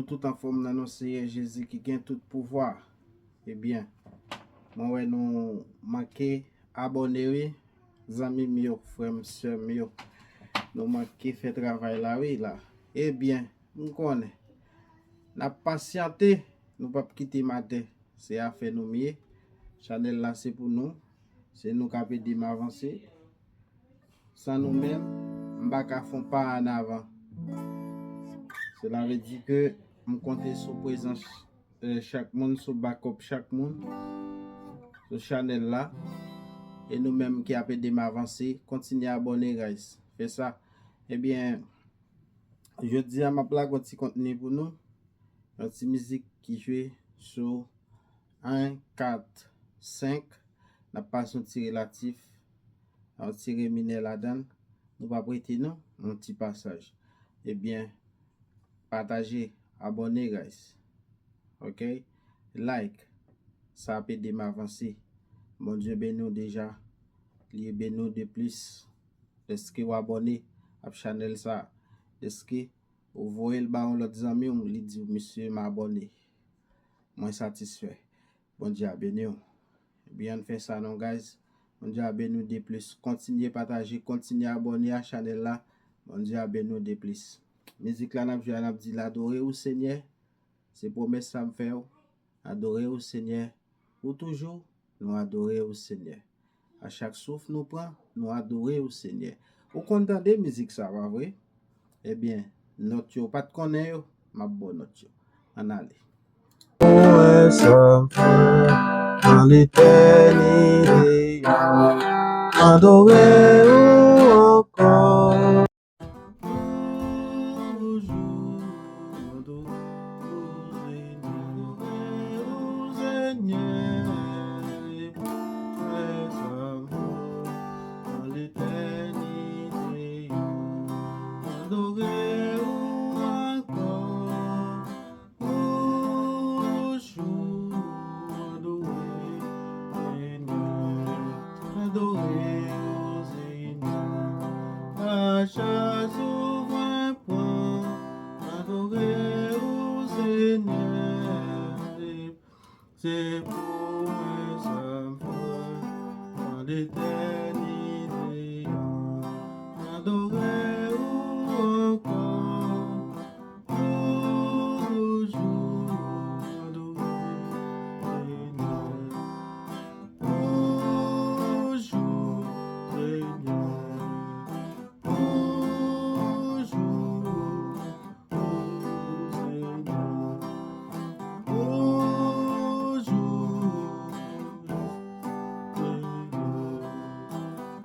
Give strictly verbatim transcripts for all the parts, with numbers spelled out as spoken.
Tout anfòm nan non Seyè Jezi ki gen tout pouvwa. Ebyen, mwen wè nou manke abòne wi, zanmi m yo, frè m, sè m yo. Nou manke fè travay la wi la. Ebyen, m konnen. N ap pasyante, nou p ap kite m atè. Se afè nou m ye. Chanèl la se pou nou. Se nou k ap ede m avanse. San nou menm, m pa ka fè yon pa ann avan. Sela vle di ke m konte sou prezans, eh, chak moun, sou backup chak moun, sou chanèl la. E nou menm ki ap ede m avanse, kontinye abòne, guys. Fè sa. Ebyen, jodi a m ap lage yon ti kontni pou nou. Yon ti mizik ki jwe sou en, kat, senk. N ap pase yon ti relatif, yon ti re minè ladan l. Nou p ap rete non, yon ti pasaj. Ebyen, pataje, abòne, guys. Ok? Like. Sa ap ede m avanse. Bondye beni w deja. Li beni w de plis. Dèske w abòne ap chanèl sa. Dèske ou voye l ba yon lòt zanmi w, li di w, "Mesye, m abòne. Mwen satisfè." Bondye a beni w. Ebyen, ann fè sa non, guys. Bondye a beni w de plis. Kontinye pataje, kontinye abòne a chanèl la. Bondye a beni w de plis. Mizik la n ap jwe a, n ap di l adore w, Senyè. Se pwomès sa m fè w. Adore w, Senyè. Ou toujou, nou adore w, Senyè. A chak souf nou pran, nou adore w, Senyè. Ou konn tande mizik sa, pa vre? Ebyen, nòt yo, ou pa t konnen yo, m ap ba w nòt yo. Ann ale. Ou wè sa m fè nan letènite yo, adore w ankò. Toujou adore w, Senyè, adore w, Senyè, se pou fè sa m fè nan letènite yo. Adore w ankò. Toujou adore, Senyè, adore w, Senyè. A chak souf mwen pran, adore w, Senyè. Se pwomès sa m fè nan letènite an, adore w ankò. Toujou adore, Senyè. Toujou, Senyè. Toujou,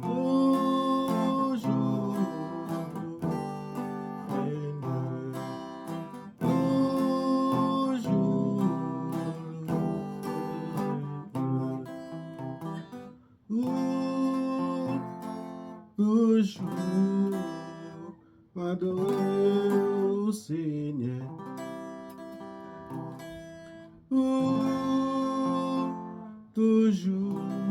o Senyè. Toujou, Senyè. Toujou, Senyè. Toujou, ou toujou adore w, Senyè. Ou toujou adore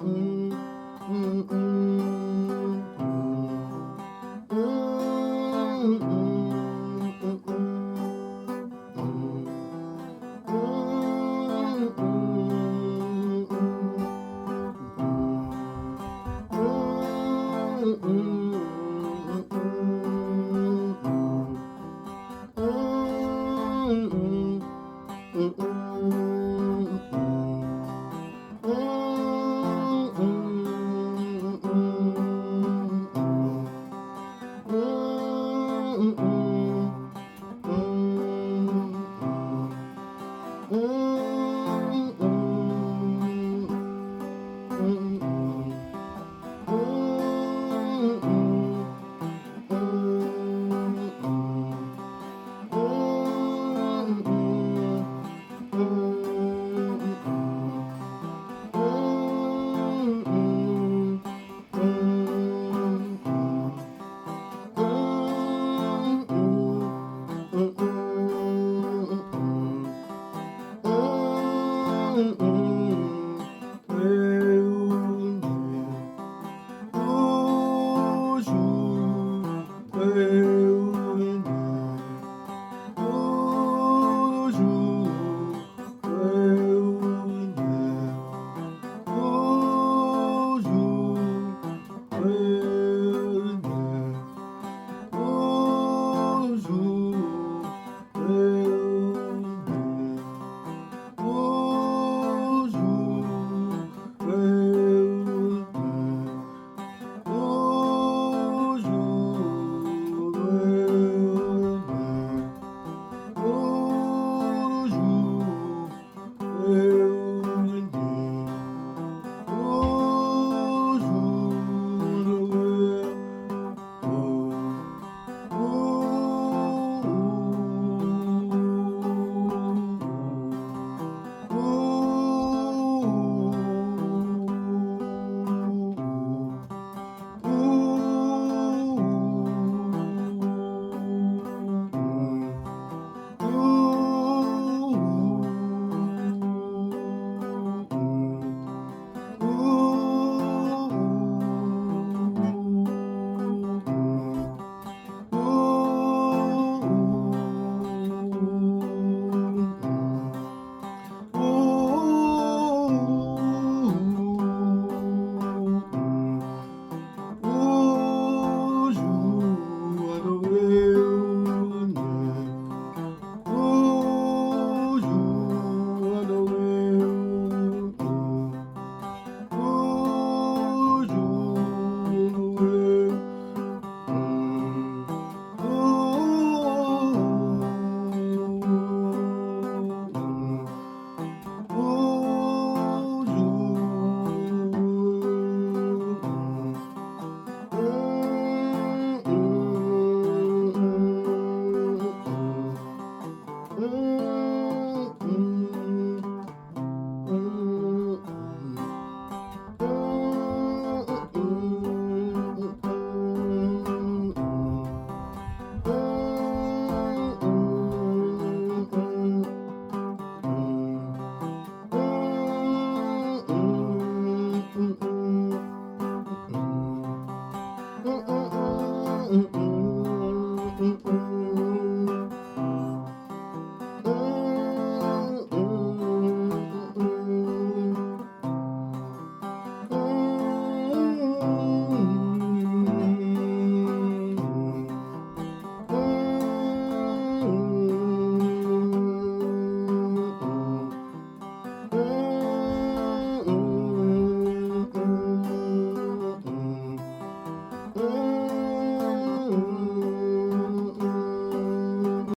w, Senyè.